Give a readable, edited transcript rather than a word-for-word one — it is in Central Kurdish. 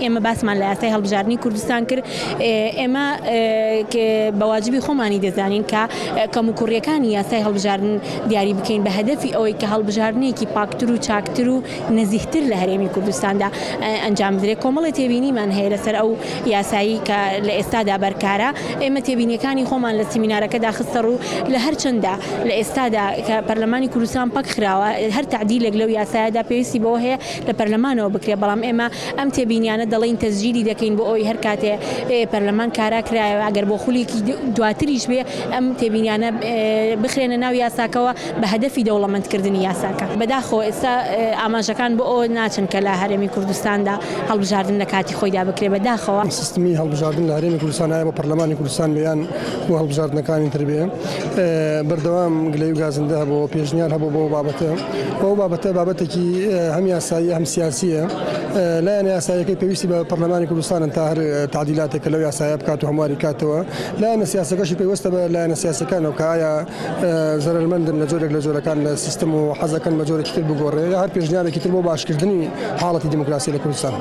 ئێمە باسمان لە یاسای هەڵبژاردنی کوردستان کرد، ئێمە بە واجبی خۆمانی دەزانین کە کەموکوڕییەکانی یاسای هەڵبژاردن دیاری بکەین بە هەدەفی ئەوەی کە هەڵبژاردنێکی پاکتر و چاکتر و نەزیهتر لە هەرێمی کوردستاندا ئەنجام بدرێت. کۆمەڵێ تێبینیمان هەیە لەسەر ئەو یاسایی کە لە ئێستادا بەرکارە. ئێمە تێبینیەکانی خۆمان لە سیمینارەکەدا خستە ڕوو. لە هەرچەندە لە ئێستادا کە پەرلەمانی کوردستان پەک خراوە، هەر تەعدیلێک لەو یاسایەدا پێویستی بەوە هەیە لە پەرلەمانەوە بکرێت، بەڵام ئێمە ئەم تێبینیانە دەڵێین تەسجیلی دەکەین بۆ ئەوەی هەر کاتێ پەرلەمان کارا کرایەوە ئەگەر بۆ خولێکی دواتریش بێ ئەم تێبینیانە بخرێنە ناو یاساکەوە بە هەدەفی دەوڵەمەندکردنی یاساکە. بەداخەوە ئێستا ئاماژەکان بۆ ئەوە ناچن کە لە هەرێمی کوردستاندا هەڵبژاردن لە کاتی خۆیدا بکرێ، بەداخەوە. سیستمی هەڵبژاردن لە هەرێمی کوردستان ئایا بۆ پەرلەمانی کوردستان بێ یان بۆ هەڵبژاردنەکانی تر بێ بەردەوام گلەیی و گازندە هەبوو و پێشنیار هەبوو بۆ ئەو بابەتە و ئەو بابەتە بابەتێکی هەم یاساییە هەم سیاسییە لایەنە یاساییەکەی پێویستی بە پەرلەمانی کوردستانن تا هەر تەعدیلاتێک کە لەو یاسایە بکات و هەمواری کاتەوە لایەنە سیاسەکەشی پەیوەستە بە لایەنە سیاسەکانەوە کە ئایا زەرەرمەندن لە جۆرێک لە جۆرەکان لە سیستم و حەزەکەن بە جۆرێکی تر بگۆڕێ یا هەر پێشنیارێکی تر بۆ باشکردنی حاڵەتی دیموکراسی لە کوردستان.